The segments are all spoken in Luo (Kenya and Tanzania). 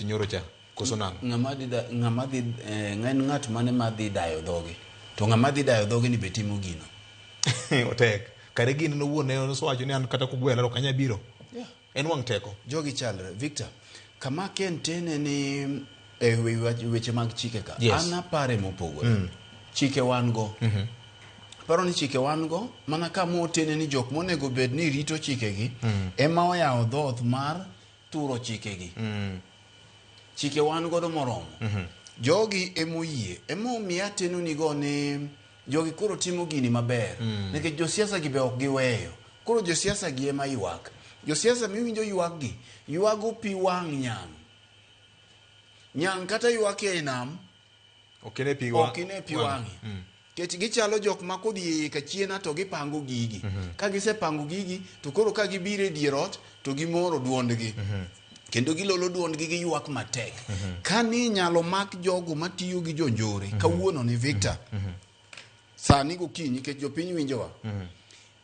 Nyoro cha koso nang'o? Ng'ama dhi da- ng'ama dhi eh, en ng'at mane ma dhi dayo dhoge to ng'ama dhi dayo dhoge ni be timo gino. Otek. Kare gini nowuon ne osewacho ni an kata kugwela to ok anyal biro. Yeah. En wang' teko. Jogi chalre. Victor, kama ken tene ni e weche mag chike ka. Yes. An apare mopogore. Chike wan go. Aparo ni chike wan go mana kama otene ni jok monego bed ni rito chikegi ema oyawo dhoth mar turo chikegi. Chike wan godo moromo. Jogi emoyie. Emomiyo ateno nigo ni jogi koro timo gini maber. Nikech josiasa gi be ok giweyo. Koro josiasa gi ema ywak. Josiasa miwinjo ywak gi, ywago pi wang' nyang'. Nyang' kata ywak e nam, Ok ine pi wang'. Ok ine pi wang'e. Nikech gichalo jok ma kodhi e iye kachiena to gipango gigi. Ka gisepango gigi to koro ka gibiro e dier ot to gimoro duondgi. Kendo gilolo duondgi giywak matek. Ka ni inyalo mak jogo matiyo gi jonjore kawuono ni Victor. Sani gokinyi nikech jopiny winjowa.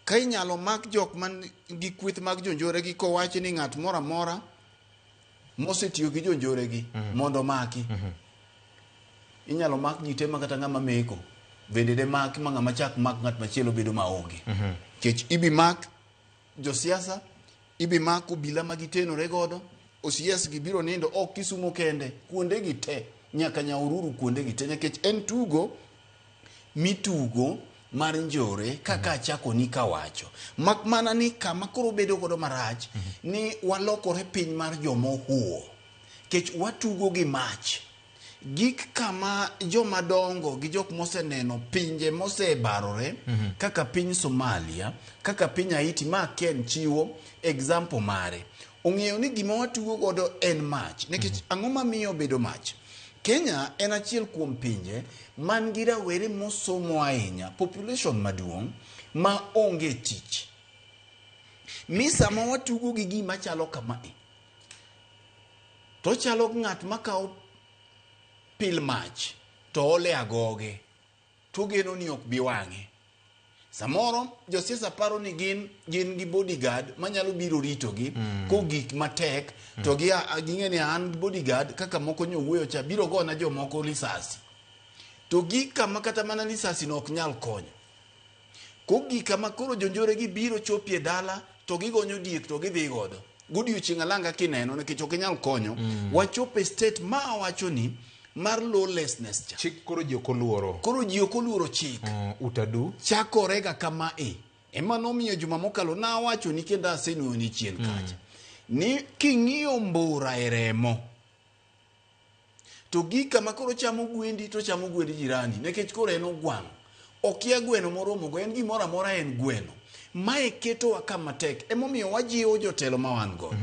Ka inyalo mak jok man gi kweth mag jonjore gi kowachi ni ng'at moro amora mosetiyo gi jonjore gi mondo omaki. Inyalo mak ji te ma kata ng'ama meko bende de mak ma ng'ama chak mak ng'at machielo bedo maonge. Nikech ibi mak josiasa, ibi mak obila ma gitenore godo, OCS gi biro nindo ok Kisumo kende, kuonde gi te nyaka Nyahururu kuonde gi te nikech en tugo mitugo mar njore kaka achako ni kawacho. Mak mana ni kama koro bedo godo marach ni walokore piny mar joma ohuo. Kech watugo gi mach. Gik kama joma dongo gi jok moseneno pinje mosebarore kaka piny Somalia, kaka piny Haiti ma Ken chiwo example mare. Ong'eyo ni gima watugo godo en mach. Nikech ang'o mamiyo obedo mach? Kenya en achiel kuom pinje man gi rawere mosomo ahinya, population maduong' ma onge tich. Mi sama watugo gi gima chalo kamae, to ochalo ng'at makawo pil mach to ole agoge to ogeno ni ok bi wang'e. Samoro josiasa paro ni gin gin gi bodyguard manyalo biro ritogi kogik matek to gi ging'e ni an gi bodyguard kaka moko nyowuoyo cha biro gona jomoko lisasi. To gik kama kata mana lisasi no ok nyal konyo. Kogik kama koro jonjore gi biro chopie dala to gigonyo diek to gidhi godo. Godiochieng' alanga kineno nikech ok inyal konyo. Wachopo e state ma awacho ni mar lawlessness cha. Chik koro ji ok oluoro. Koro ji ok oluoro chik. Utadu. Chakore ga kama e. Ema nomiyo juma mokalo nawacho ni kendo asenuoyo ni chien kacha. Ni king'iyo mbura e remo. To gik kama koro chamo gwendi to chamo gwend jirani nikech koro en ogwang'. Okia gweno moromo go en gimoro amora en gweno. Mae ketowa kama tek. Emomiyo wajiwo jotelo ma wan go.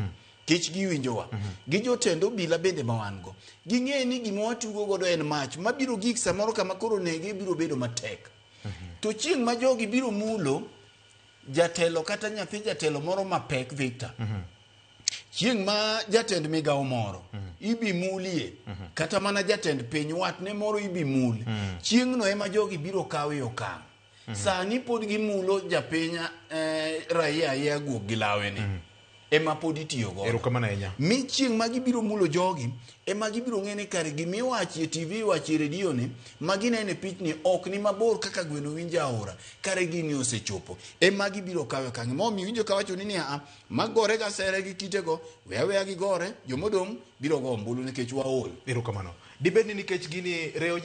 Kech giwinjowa. Gi jotend obila bende ma wan go. Ging'e ni gima watugo godo en mach mabiro gik samoro kama koro nege biro bedo matek. To chieng' ma jogi biro mulo jatelo kata nyathi jatelo moro mapek Victor. Chieng' ma jatend migawo moro ibi mulie kata mana jatend piny watne moro ibi mul. Chieng'no ema jogi biro kawe okang'. Sani pod gimulo japiny raia aia guok gi lawe ni. Ema pod itiyo godo. Erokamano ahinya. Mi chieng' ma gibiro mulo jogi ema gibiro ng'e ni kare gima iwacho e TV iwacho e redio ni ma gineno e pichni ok ni mabor kaka gweno winjo aora. Kare gini osechopo. Ema gibiro kawe okang'. Emomiyo iwinjo kawacho ni niya, magore ga sere gi kitego, we aweya gigore, jomodong' biro go ombulu nikech waol. Erokamano. Dibed ni nikech gini rewo